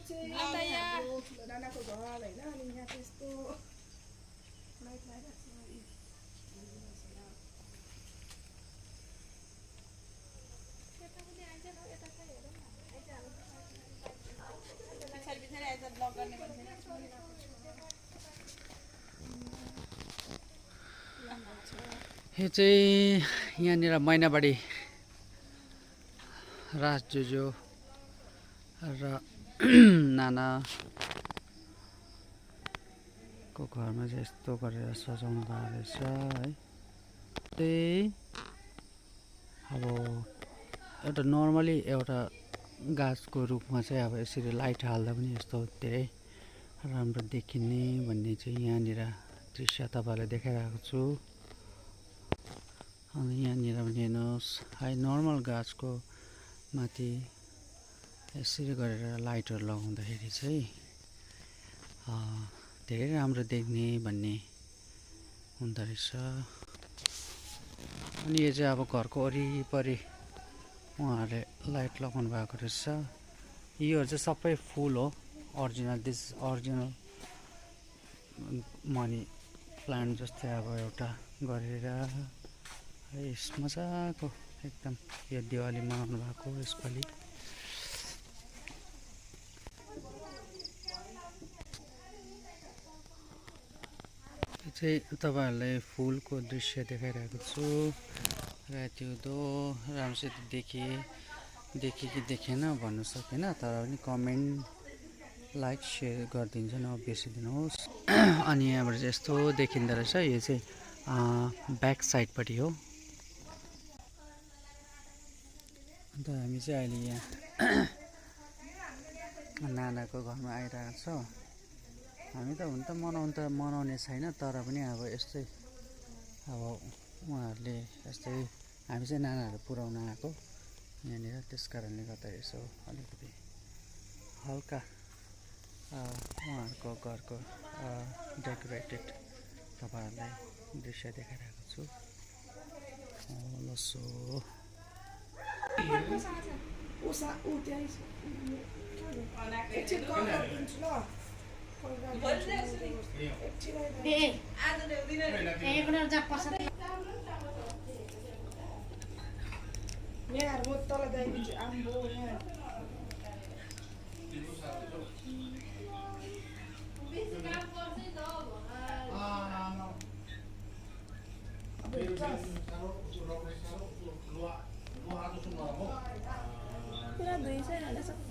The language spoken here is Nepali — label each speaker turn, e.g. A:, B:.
A: चाहिँ हाम्रो ठुलो नानाको घर होइन अनि यहाँ चाहिँ यस्तो लाइट लगाइरहेको
B: यो चाहिँ यहाँनिर मैनाबाडी राज जोजो र नानाको घरमा चाहिँ यस्तो गरेर सजाउनु भएको रहेछ है। त्यही अब एउटा नर्मली एउटा गाछको रूपमा चाहिँ अब यसरी लाइट हाल्दा पनि यस्तो धेरै राम्रो देखिने भन्ने चाहिँ यहाँनिर दृश्य तपाईँहरूलाई देखाइरहेको छु। अनि यहाँनिर पनि हेर्नुहोस् है, नर्मल गाछको माथि यसरी गरेर लाइटहरू लगाउँदाखेरि चाहिँ धेरै राम्रो देख्ने भन्ने हुँदो रहेछ। अनि यो चाहिँ अब घरको वरिपरि उहाँहरूले लाइट लगाउनु भएको रहेछ। योहरू चाहिँ सबै फुल हो, original this original money plant जस्तै अब एउटा गरेर यस मजाको एकदम यो दिवाली मनाउनु भएको यसपालि। यो चाहिँ तपाईँहरूलाई फुलको दृश्य देखाइरहेको छु। राति हुँदो राम्रोसित देखेँ कि देखेन भन्नु सकेन, तर पनि कमेन्ट लाइक सेयर गरिदिन्छ न, बिर्सिदिनुहोस्। अनि यहाँबाट चाहिँ यस्तो देखिँदो रहेछ। यो चाहिँ ब्याक साइडपट्टि हो। अन्त हामी चाहिँ अहिले यहाँ नानाको घरमा आइरहेको छ। हामी त हुन त मनाउने छैन, तर पनि अब यस्तै अब उहाँहरूले यस्तै हामी चाहिँ नानाहरू पुऱ्याउन आएको यहाँनिर, त्यस कारणले गर्दा यसो अलिकति हल्का उहाँहरूको घरको डेकोरेटेड तपाईँहरूलाई दृश्य देखाइरहेको छु। लसो
A: यहाँ म तल गइदिन्छु आम्बो यहाँ